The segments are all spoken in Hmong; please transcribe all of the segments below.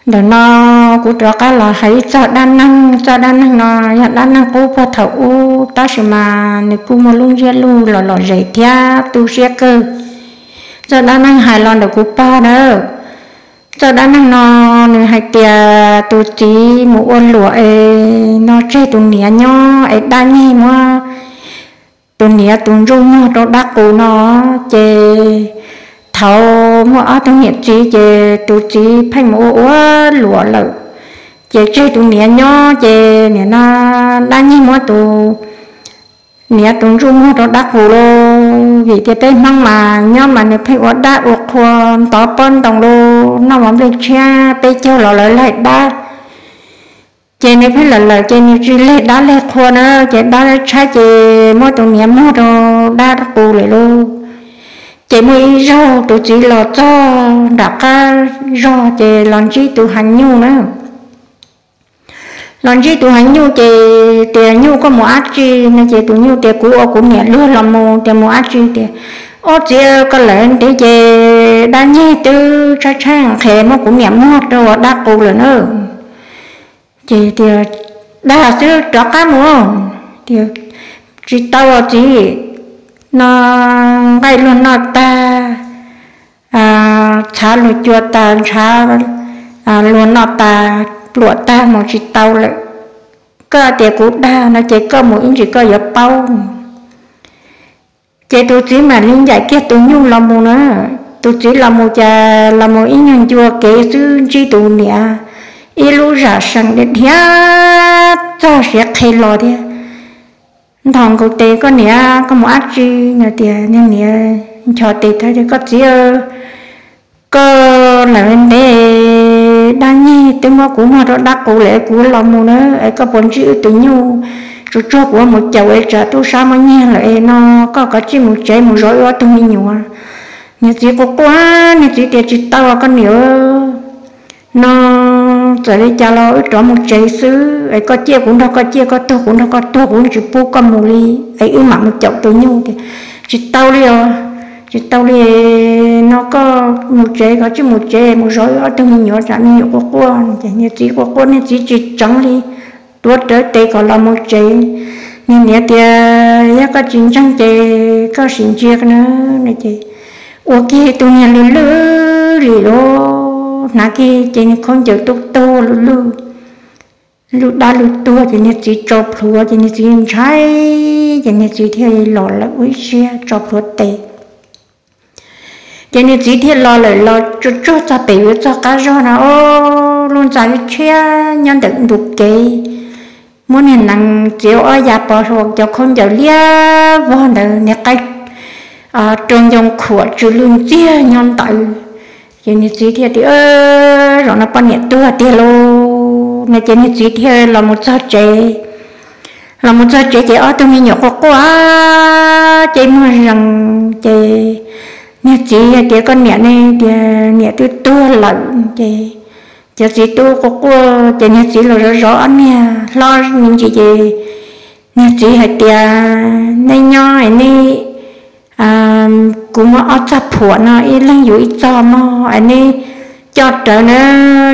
Ntawm no kuv rov qab los hais ib txog dab neeg. Txoj dab neeg no yog dab neeg qub puag thaum ub, tab sis mas nws kuj muaj lub ntsiab lus los lom zem thiab tu siab kawg. Txoj dab neeg hais los ntawm kuv pog nawb. Txoj dab neeg no nws hais tias tus txiv mus ua luam es no tseg tus niam nyob es dab nyeg muab tus niam tus ntsuj muag rau dab qus no. Ces thaum muaj ob tug niam txiv ces tus txiv pheej mus ua ua luam lawm, ces tseg tus niam nyob ces nim no dab nyeg muab tus niam tus ntsuj muag rau dab qus lauj. Vim tias peb Hmoob mas nyob mas nws pheej ua dab ua qhua, ntov pob ntoo lauj, noj mov nplej tshiab, peb caug los lawv laig dab. Ces nws pheej lawm lawm ces nws tsis leg dab leg qhua na, ces dab tshaib ces muab tus niam muag rau dab qus lawm lauj. Ces muaj ib zaug tus txiv los txog nram qab zog ces los ntsib tus heev nyuj na. Los ntsib tus heev nyuj ces tias, Nyuj, koj mus dab tsi no? Ces tus nyuj tias, Kuv ua kuv niam luag los mus. Tias, Mus dab tsi? Tias, Ob txiv, koj lawm ntev ces dab nyeg twb tshaib tshaib nqhis muab kuv niam muag rau dab qus lawm na. Ces tias, Dag xwb, rov qab mus. Tias, Tsis tau os txiv, no nqaij luag noj tag, txhav luag cua tas, ntshav luag noj tas, pluam tag, mus tsis tau lawm. Koj tias kuv dag no ces koj mus ib ntsis koj yuav paub. Ces tus txiv mam li ncaim kiag tus nyuj los mus na. Tus txiv los mus ces los mus ib nyuag ncua kev xwb ntsib tus niam ib lub zam seem dhia txog siav qhi los thiab. Nthos nkaus tes, Koj niam, koj mus dab tsi no? Tias, Niag niam nchos tes tag tias, Koj txiv, koj lawm ntev, dab nyeg twb muab kuv muag rau dab qus lawm, kuv los mus na, es koj puas ntsib wb tus nyuj? Tsuas tsuag kuv mus caum es tsam tub sab muab nyiag lawm es no, koj kav tsij mus tsev mus zov wb ob tug me nyuam. Niag txiv quaj quaj, niag txiv tias, Tsis tau, koj niam, no txawm li cas los wb rov mus tsev xwb es koj ciaj kuv nrog koj ciaj, koj tuag kuv nrog koj tuag, kuv tsis pub koj mus li, es wb mam mus caum tus nyuj. Tias, Tsis tau li os, tsis tau li, no koj mus tsev, koj tsis mus tsev mus zov wb ob tug me nyuam, tsam me nyuam quaj quaj. Ces niag txiv quaj quaj, niag txiv tsis tseev li, tuav rawv tes kom los mus tsev. Niag niam tias, Yog koj tsis ntseeg ces koj sim ntsia na. Ces ua kiag tus niag lwj lwj li los hnav kiag ces niag khaub ncaws tuag tuag lwj lwj, lub dab lub tuag. Ces niag txiv tso plhuav, ces niag txiv ntshai, ces niag txiv thiaj los lawm ua ib siab tso plhuav tes. Ces niag txiv thiaj los lawm, los tsuag tsuag txog pem yuav txog qab zog no, lub ntxa tshiab nyob ntawm ntug kev, muab niag nees txiav ob ya pov, cov khaub ncaws liab vog ntawd, niag qaib rau ncoo khuam tsw lwj ntxiag nyob ntawd. Ces niag txiv thiaj tias, Zaum no poj niam tuag tiag lauj no. Ces niag txiv thiaj los mus txog tsev. Los mus txog tsev ces ob tug me nyuam quaj quaj ces muag zees. Ces niag txiv hais tias, Koj niam ne? Tias, Niam twb tuag lawm. Ces cov txiv tub quaj quaj ces niag txiv los zov zov ob niag hlob me ntsis ces niag txiv hais tias, Neb nyob es neb, kuv muab ob txog phuam no ib leeg yuav ib txog mog, es neb coj rawv na,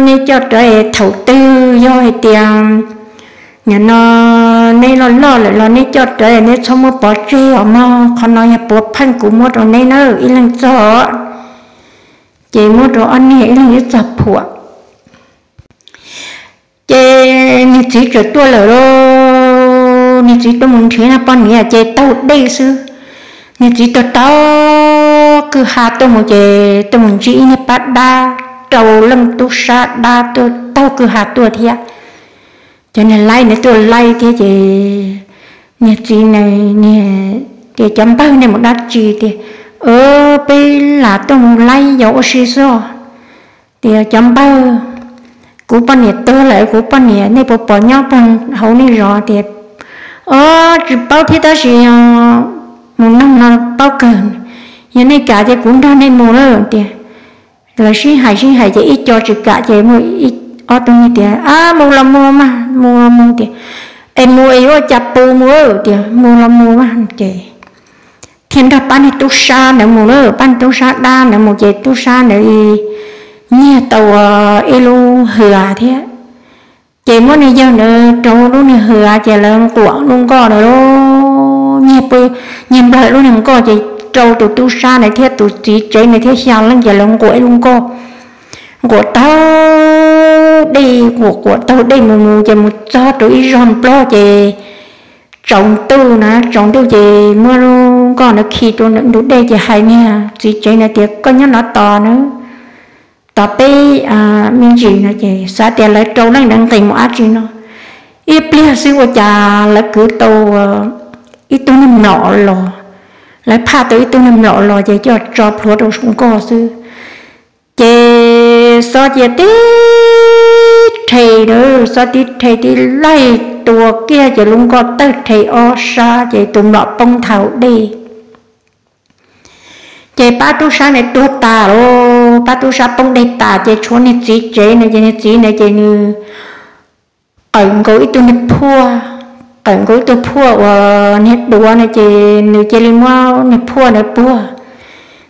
neb coj rawv es thaum twg yog hais tias nim no neb loj loj lawm los neb coj rawv, neb txhob muab pov tseg os mog, qhov no yog puav pheej kuv muab rau neb na, ib leeg txog. Ces muab rau ob niag ib leeg ib txog phuam. Ces niag txiv txawm tuaj lawm lauj. Niag txiv tuaj mus nrhiav niag poj niam ces taug dej xwb. Niag txiv taug taug kwj ha tuaj mus ces tuaj mus ntsib ib niag pab dab, rau leej tub sab dab tuaj taug kwj ha tuaj thiab. Ces niag laib nws tuaj laij thiab ces niag txiv na, tias, Cov npawg, nej mus dab tsi? Tias, Peb lam tuaj mus laij yos ua si xwb. Tias, Cov npawg, kuv poj niam tuag lawm, kuv poj niam nej puas pom nyob puag hauv nej zos? Tias, Ob, tsis paub thiab tab sis mus noog no paub kawg. Yog nej kam ces kuv nrog nej mus na. Tias, lawv sib hais sib hais ces ib co tsis kam ces muaj ob tug niag tias, Ab, mus los mus mas, mus los mus. Tias, Es mus es yuav ua cas pus mus? Tias, Mus los mus mas. Ces thiaj nrog pab niag tub sab ntawd mus lawm. Pab niag tub sab dab ntawd mus ces tub sab ntawd nyiag tau ib lub hwv thiab. Ces muab niag yawg ntawd rau lub niag hwv ces lawv nquam lub nkoj na, nyiag, nyiag nplawg lub niag nkoj ces rau tus tub sab na thiab tus txiv tsev na thiab xya leej ces lawv nquam ib lub nkoj, nquam taug dej, nquam nquam taug dej mus mus ces mus txog rau ib zog nplog ces tsaus ntuj na, tsaus ntuj ces muab lub nkoj na khi rau ntug dej ces hais niag txiv tsev na tias koj nyob no tos na, tos peb me ntsis no ces xav tias lawv rau leej ntawd nqis mus dab tsi no. Ib pliag xwb ua cas lawv kwv tau ib tug niag mlom los, lawv phaj tau ib tug niag mlom los ces coj tso plhuav rau saum nkoj xwb. Ces xob cia tib rhe, xob tib rhe tib laij tua kiag ces lub nkoj tawg rhe ob sab ces tus mlom poob nthav dej. Ces pab tub sab ne tuag tas lawm, pab tub sab poob dej tas ces tshuav niag txiv tsev na ces niag txiv na ces nws qawm nkaus ib tug niag phuaj, qawm nkaus ib tug phuaj uas niag duav na ces nws cia li muab niag phuaj na puag,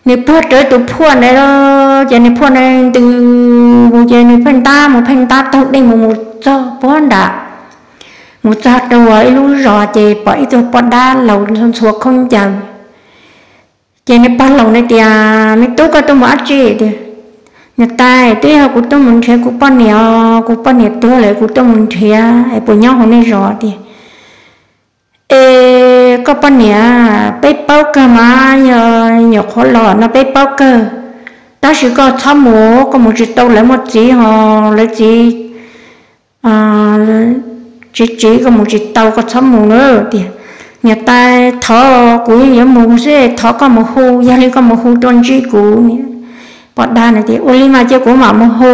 nws puag rawv tus phuaj na, ces niag phuaj na ntws mus ces nws pheej ntab mus pheej ntab taug dej mus mus txog puag nram, mus txog rau ib lub zos ces pom ib tug poj dab laus ntxhua khaub ncaws. Ces nws pog laus na tias me tub koj tuaj mus dab tsi tias, niam tais twb yog kuv tuaj mus nrhiav kuv poj niam, kuv poj niam tuag lawm kuv tuaj mus nrhiav es puas nyob hauv nej zos tias, es koj poj niam peb paub kawg mas yog nyuam qhuav los no peb paub kawg, tab sis koj txhob mus, koj mus tsis tau lawv muaj txiv ho, lawv txiv tsis tsiv koj mus tsis tau koj txhob mus na tias, niam tais thov kuv yuav mus xwb thov koj mus hu, yog li koj mus hu tuaj ntsib kuv. Poj dab na tias ua li mas cia kuv mam mus hu.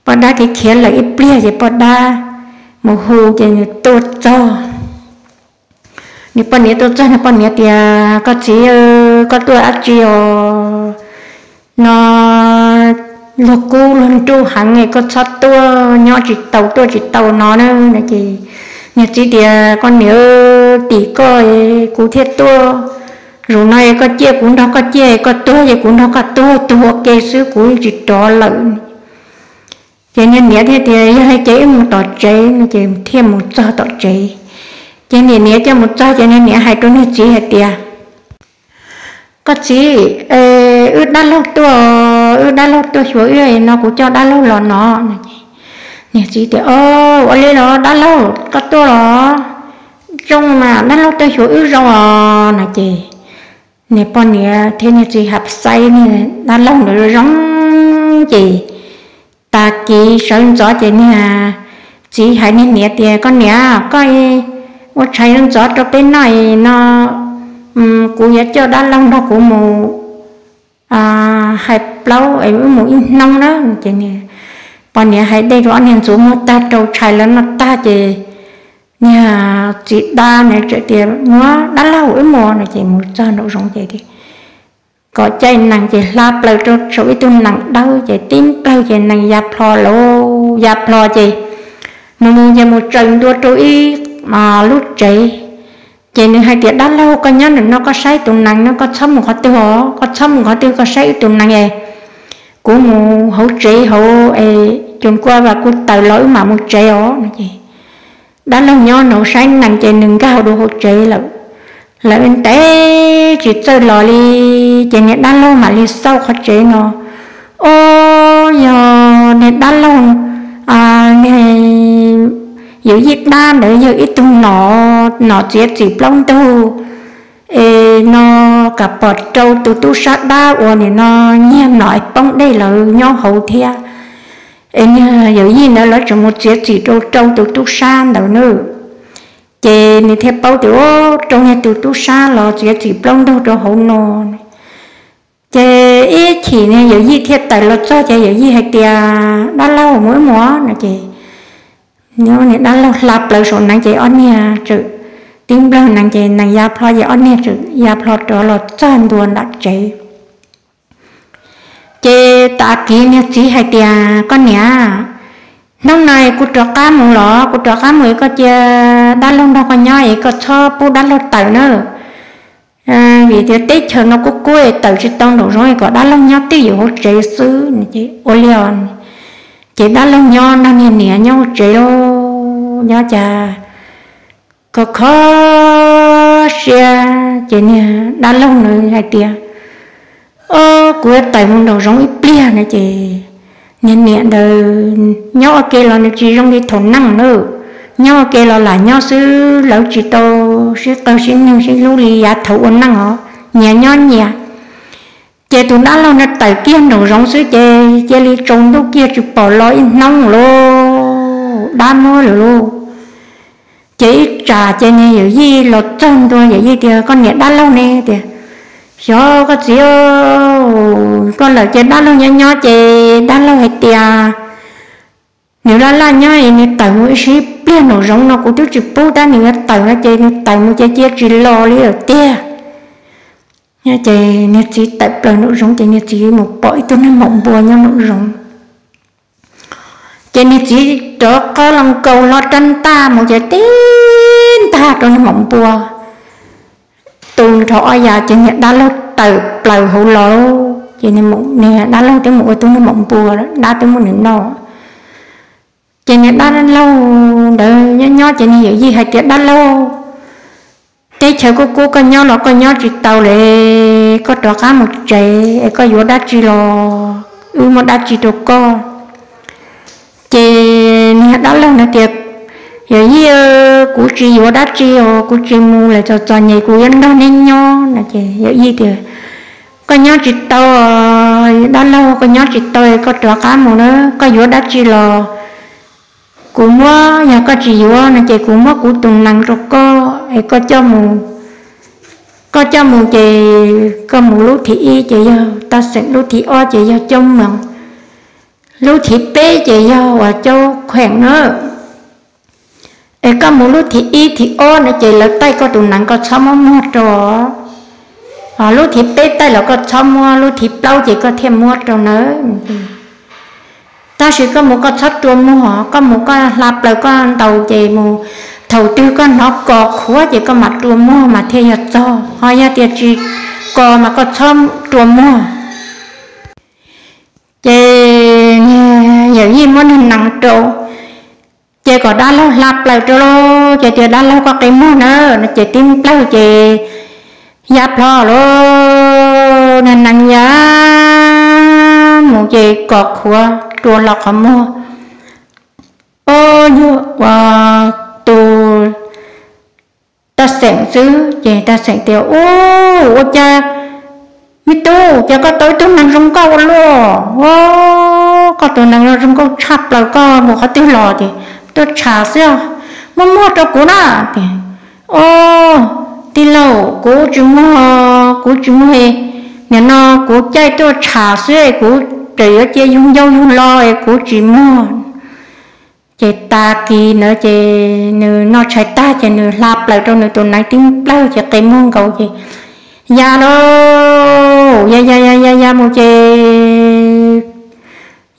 Poj dab khiav khiav lawm ib pliag ces poj dab mus hu ces nws tuaj txog, nws poj niam tuaj txog nws poj niam tias koj txiv, koj tuaj dab tsi os no, luag kub luag nruj heev koj txhob tuaj, nyob tsis tau tuaj tsis tau no na. Ces niag txiv tias koj niam, tim koj kuv thiaj tuaj, zaum no koj ciaj kuv nrog koj ciaj, koj tuag ces kuv nrog koj tuag, tuag ua ke xwb kuv tsis rov lawm. Ces niag niam thiaj tias yog li ces wb mus tom tsev no ces thiaj mus txog tom tsev. Ces niag niam coj mus txog ces niag niam hais rau niag txiv hais tias koj txiv, wb dab laug tuaj, wb dab laug tuaj xyuas wb no kuv coj dab laug los no. Niag txiv tias o, ua li los dab laug koj tuaj los zoo mas dab laug tuaj xyuas wb zoo os no ces niag poj niam thiab niag txiv hais xaiv niag dab laug ntawd zoo ces tag kis sawv ntxov ces niag txiv hais niag niam tias koj niam, koj ua tshais ntxov rau peb noj no, kuv yuav coj dab laug nrog kuv mus hais plaub es wb mus ib hnub na. Ces poj niam hais dej rau ob niag ntxuav muag tag rau tshais lawv noj tag ces niag txiv dab na txawm tias muab dab laug wb mus no ces mus txog nraum zoov ces kom caij nees ces hla plaws rau saum ib tug nees dawb ces tib nplawg ces nees ya plho lawm, ya plho ces mus mus ces mus tsaws ntua rau ib lub tsev. Ces nws hais tias dab laug koj nyob ntawm no koj saib tus nees no koj txhob mus qhov twg os, koj txhob mus qhov twg koj saib wb tus nees es kuv mus hauv tsev hauv es cus kua vas kuv tawm los wb mam mus tsev os no ces dab laug nyob nraud saib nees ces nws nkag rau hauv tsev lawm. Lawv ntev tsis txawj los li ces niag dab laug mam li xauj qhov tsev no, o, yog niag dab laug, niag yawm yij dab ntawd yog ib tug nom, nom txiav txim plaub ntug es no kam pom rau tus tub sab dab uas nim no nyiag mlom poob dej lawm nyob hauv thiab. Es niag yawm yij ntawd lawv tseem mus txiav txim rau rau tus tub sab ntawd na. Ces nws thiaj paub tias rau niag tus tub sab los txiav txim plaub ntug rau hauv no. Ces ib chim niag yawm yij thiaj tawm los txog ces yawm yij hais tias dab laug mus wb mus no ces niag dab laug hla plaws saum nees ces ob niag tib nplawg nees ces nees ya plho ces ob niag txawm ya plho rov los txog ntua nram tsev. Ces tag kis niag txiv hais tias koj niam, hnub no kuv rov qab mus los kuv rov qab mus es koj cia dab laug nrog koj nyob es koj txhob pub dab laug tawm na. vim tias teb chaws no kub kub tawm tsis tau nraum zoov kom dab laug nyob twj ywm hauv tsev xwb. Ces ua li, ces dab laug nyob nrog niag niam nyob hauv tsev lauj, nyob cas kho kho siab. Ces niag dab laug na hais tias, Ob, kuv yuav tawm mus nraum zoov ib pliag na. Ces niag niam ntawd nyob ua ke los nws tsis zoo li thaum neej na, nyob ua ke los lam nyob xwb, lawv tsis tau sib qawg sib neeg sib hlub li yav thaum ua neej os, nyias nyob nyias. Ces tus dab laug na tawm kiag nraum zoov xwb ces cia li tsaus ntuj kiag tsis pom los ib hnub lauj, dab muab lawm lauj. Ces ib tsam ces niag yawm yij los txog ntua, yawm yij tias, Koj niam dab laug ne? Tias, Xyov koj txiv, koj lawm ces dab laug nyob nyob ces dab laug hais tias nws laj laj nyob es nws tawm mus ib sib pliag nraum zoov no, kuv twb tsis pub tab nws yuav tawm no ces nws tawm mus ces cia tsis los li lawm tiag. Ces niag txiv tawm plaws nraum zoov ces niag txiv mus pom ib tug neeg maum npua nyob nraum zoov. Ces niag txiv rov qab los nkaus hlo rab ntaj mus ces tib ntag rau niag maum npua tus nrho ob yav ces niag dab laug tawm plaws hauv los. Ces niag dab laug twb mus ua tus neeg maum npua, dab twb muab nws noj. Ces niag dab laug ntawd nyob nyob ces niag yawm yij hais tias, Dab laug, teb chaws kub kub koj nyob los koj nyob tsis tau li, koj rov qab mus tsev es koj yuav dab tsi los wb muab dab tsi rau koj. Ces niag dab laug na tias, Yawm yij, kuv tsis yuav dab tsi os, kuv tsis mus lawm, txom txom nyem kuv yuav nrog neb nyob no. Ces yawm yij tias, Koj nyob tsis tau, dab laug, koj nyob tsis tau, koj rov qab mus na, koj yuav dab tsi los kuv muab, yog koj tsis yuav no ces kuv muab kuv tus nees rau koj es koj coj mus, koj coj mus ces koj mus lub thib ib ces yog Taj Xeem, lub thib ob ces yog Coob Moos, lub thib peb ces yog uas Caub Kheem na. Es koj mus lub thib ib thib ob no ces lawv taij koj tus nees koj txhob muab muag rau, lub thib peb taij los koj txhob muab, lub thib plaub ces koj thiaj muab rau nawb. Tab sis koj mus koj txhob rua muag, koj mus koj hla plaws koj ntaus ces mus, thaum twg koj hnov kos qhuav ces koj mam rua muag mas thiaj yog txog, ho yog tias tsis kos mas koj txhob rua muag. Ces yawm yij muab niag nees rau, ces kom dab laug hla plaws rau lauj, ces tias, Dab laug, koj qi muag na no ces tib nplawg ces ya plho lauj, niag nees ya mus ces kos qhuav rua hlo qhov muag. Ob, yog ua tus Taj Xeem xwb ces Taj Xeem tias, Ub, ua cas me tub, cas koj tau ib tug nees zoo nkauj ua luaj, koj tus nees zoo nkauj tshaj plaws, koj mus qhov twg los? Ces tuaj tsham xwb, muab muag rau kuv na. Tias, Ob, tij laug, kuv tsis muag, kuv tsis muag, nim no kuv caij tuaj tsham xwb, kuv tseem yuav cia yug ncauj yug lo es kuv tsis muag. Ces tag kis ntawd ces nws noj tshais tag ces nws hla plaws rau nws tus nees tib nplawg ces qi muag nkaus ces ya lauj, ya ya ya ya ya mus ces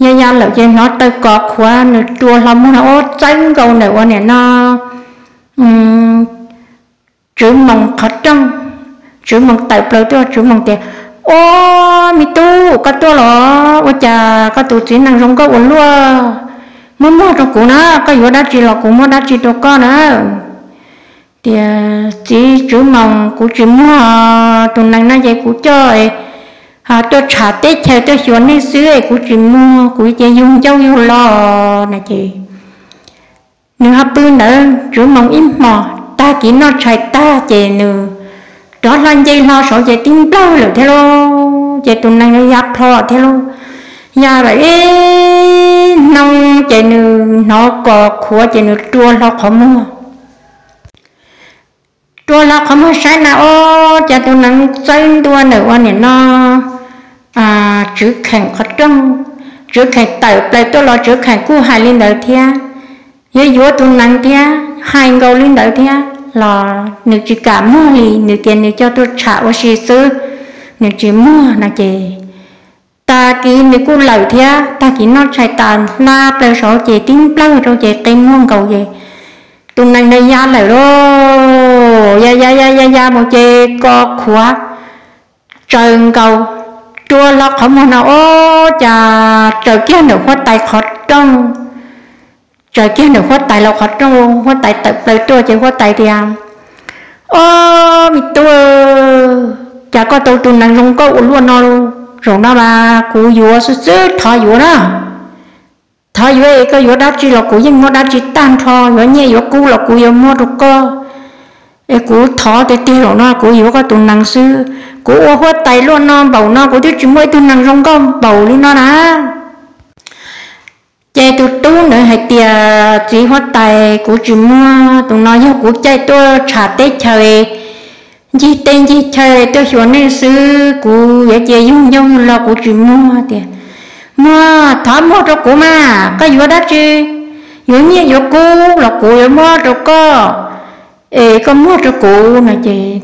ya ya lawm ces hnov taw kos qhuav nws rua hlo muag no, ob, txawb nkaus ntawm ua nim no Tswv Moos qhov rooj. Tswv Moos tawm plaws tuaj, Tswv Moos tias, Ob, me tub, koj tuaj los? Ua cas koj tus txiv nees zoo nkauj ua luaj? Muab muag rau kuv na, koj yuav dab tsi los kuv muab dab tsi rau koj na. Tias, Txiv Tswv Moos, kuv tsis muag, tus nees no ces kuv coj tuaj tsham teb chaws tuaj xyuas nej xwb, kuv tsis muag, kuv cia yug ncauj yug lo no ces nws ho pw ntawd Tswv Moos ib hmos, tag kis noj tshais tag ces nws rov hlo nce hlo saud ces tib nplawg lawm thiab lauj, ces tus nees ya plho thiab lauj. Ya lawm ib hnub ces nws hnov kos qhuav ces nws rua hlo qhov muag. Rua hlo qhov muag saib na, ob, cas tus nees txawb ntua ntawm ua nim no Tswv Kheem qhov rooj. Tswv Kheem tawm plaws tuaj los Tswv Kheem kuj hais li ntawd thiab, yuav yuav tus nees thiab, hais nkaus li ntawd thiab los nws tsis kam muag li, nws tias nws coj tuaj tsham ua si xwb, nws tsis muag no ces tag kis nws kuj lawm thiab, tag kis noj tshais tas hla plaws saud ces tib nplawg rau ces qi muag nkaus ces tus nees ntawd ya lawm lauj. Npaum ya ya ya ya ya mus ces ko khuav tsaws nkaus, rua hlo qhov muag no, ua cas tsaws kiag ntawm huab tais qhov rooj, tsaws kiag ntawm huab tais laus qhov rooj. Huab tais tawm plaws tuaj ces huab tais tias, Ob, me tub, cas koj tau tus nees zoo nkauj ua luaj no? Zaum no mas kuv yuav xwb xwb, thov yuav na. Thov yuav es koj yuav dab tsi los kuv yeej muab dab tsi tag nrho, yuav nyiaj yuav kub los kuv yuav muab rau koj. Es kuv thov tiag tiag, zaum no kuv yuav koj tus nees xwb. Kuv ua huab tais luaj no npaum no kuv twb tsis muaj ib tug nees zoo nkauj npaum li no na. Ces tus tub ntawd hais tias, Txiv huab tais, kuv tsis muag, tus no yog kuv caij tuaj tsham teb chaws, ncig teb ncig chaw tuaj xyuas nej xwb, kuv yuav cia yug nyooj los kuv tsis muag. Tias, Muag, thov muag rau kuv mas, koj yuav dab tsi, yuav nyiaj yuav kub los kuv yuav muab rau koj, es koj muag rau kuv no. Ces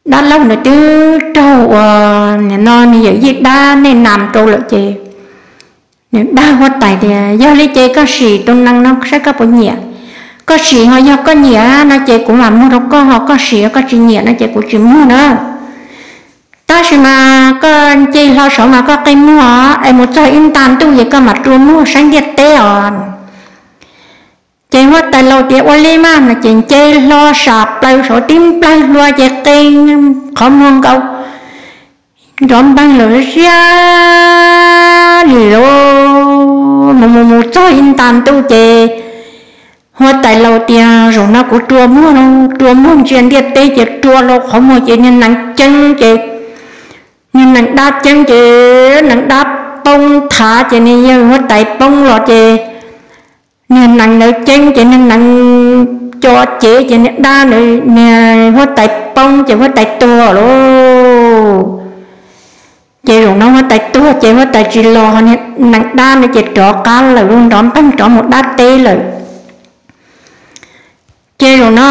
dab laug ntawd twb raug uas nim no nws yawm yij dab nej nas rau lawm ces nws dag huab tais tias, Yog li ces koj sim tus nees no saib koj puas nyiam. Koj sim ho yog koj nyiam no ces kuv mam muag rau koj, ho koj sim koj tsis nyiam no ces kuv tsis muag na. Tab sis mas koj nce hlo saud mas koj qi muag es mus txog ib nta ntuj ces koj mam rua muag saib ntiaj teb os. Ces huab tais laus tias, Ua li mas no ces nce hlo sam plaws saud tib nplawg hlua ces qi qhov muag nkaus nrov npeeg lawm siab li lauj. Mus mus mus txog ib nta ntuj ces huab tais laus tias, Zaum no kuv rua muag, rua muag ntsia ntiaj teb ces rua hlo qhov muag ces niag nees ceeb ces niag nees dab ceeb ces nees dab poob thav ces niag yawg huab tais poob los ces niag nees ntawd ceeb ces niag nees co cev ces niag dab ntawd, niag huab tais poob ces huab tais tuag lauj. Ces zaum no huab tais tuag ces huab tais tsis los, niag nees dab ntawd ces rov qab lawm, nrov npeeg rov mus dab teb lawm. Ces zaum no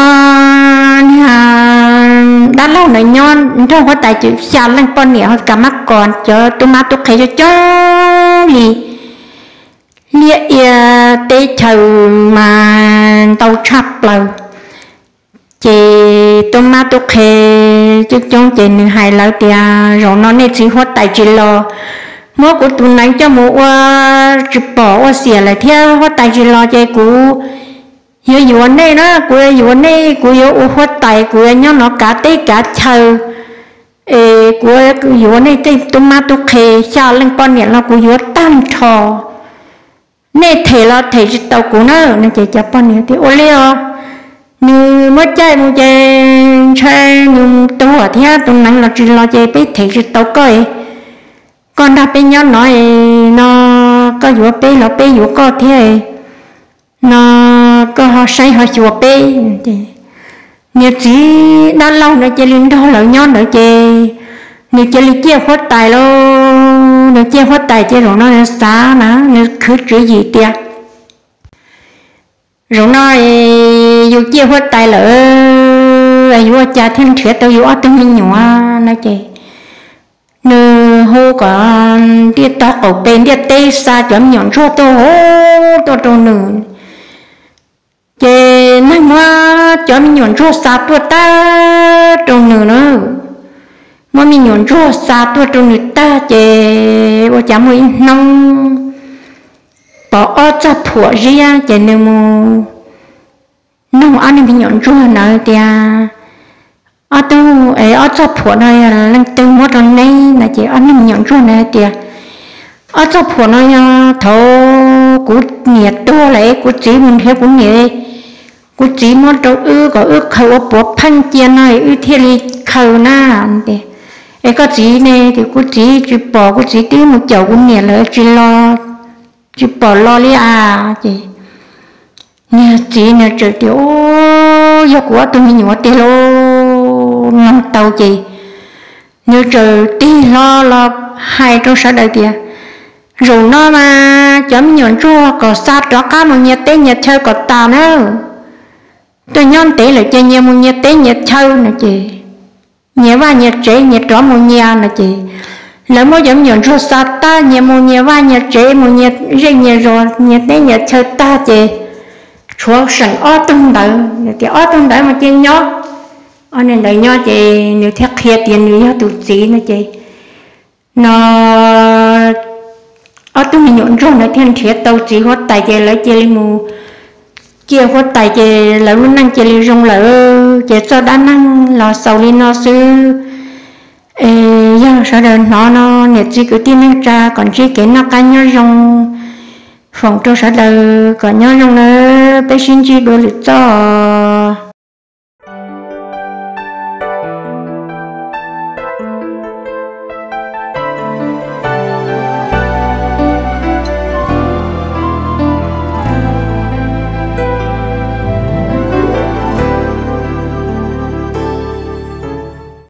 niag dab laug ntawd nyob nrog huab tais ces xya leej poj niam ho ka mab kos cov tub mab tub qhe coob coob li, liaj ia teb chaws mas ntau tshaj plaws. Ces tub mab tub qhe coob coob ces nws hais lawv tias, Zaum no nej txiv huab tais tsis los, muab kuv tus nees coj mus ua tsis pom ua xiam lawm thiab, huab tais tsis los ces kuv yuav yuav nej na, kuv yuav yuav nej, kuv yuav ua huab tais, kuv yuav nyob no kav teb kav chaw, es kuv yuav nej tej tub mab tub qhe xya leej poj niam los kuv yuav tag nrho. Nej them los them tsis tau kuv na. No ces cov poj niam tias, Ua li os, nws muab caij mus ces ntshai nws tuag thiab tus nees los tsis los ces peb them tsis tau koj. Koj nrog peb nyob no, no koj yuav peb los peb yuav koj thiab, no koj ho saib ho xyuas peb. Niag txiv dab laug ntawd cia li nrog lawv nyob ntawd ces nws cia li ciaj huab tais lauj. Nws ciaj huab tais ces zaum no nws xav na, nws khwv tswv yim tias, Zaum no yus ciaj huab tais lawm, yuav ua cas thiaj nrhiav tau yus ob tug me nyuam no ces nws hu kom ntiaj teb qaum pem ntiaj teb xa cov me nyuam ntsuag tuaj hauv tuaj rau nws. Ces neeg muab cov me nyuam ntsuag xa tuaj tag rau nws na, muab me nyuam ntsuag xa tuaj rau nws tag ces ua cas muaj ib hnub pom ob txoj phuam ziab ces nws mus nug ob niag me nyuam ntsuag ntawd tias, Ob tug, ob txoj phuam no yog leej twg muab rau neb? No ces ob niag me nyuam ntsuag ntawd hais tias, Ob txoj phuam no yog thaum kuv niam tuag lawm kuv txiv mus nrhiav kuv niam, kuv txiv muab rau wb kom wb khaws ua puav pheej cia no wb thiaj li khaws na. Es koj txiv ne? Tias, Kuv txiv tsis pom, kuv txiv twb mus caum kuv niam lawm tsis los, tsis pom los li a. Ces niag txiv nws txawm tias, Yog kuv ob tug me nyuam tiag lauj. Mloog tau ces nws txawm tig hlo los hais rau sawv daws tias, Zaum no mas cov me nyuam ntsuag kom xa rov qab mus nyias teb nyias chaw kom tas na. Tuaj nyob ntev lawm ces nyias mus nyias teb nyias chaw no ces nyias vaj nyias tsev nyias rov mus nyias no ces lawv muab cov me nyuam ntsuag xa tag nyias mus nyias vaj nyias tsev mus nyias zej nyias zos nyias teb nyias chaw tag ces tshuav seem ob tug ntawd, nws tias ob tug ntawd mas cia nyob, ob niag ntawd nyob ces nws thiaj qhia tias nws yog tus txiv no ces no ob tug me nyuam ntsuag ntawd thiaj nrhiav tau txiv huab tais ces lawv cia li mus ciaj huab tais ces lawv lub neej cia li zoo lawm. Ces txoj dab neeg los xaus li no xwb. Es yog sawv daws hnov no, niam txiv kwv tij neej tsa kom ntsib kev noj qab nyob zoo, foom rau sawv daws kom nyob zoo nawb, peb sib ntsib dua lwm txoj.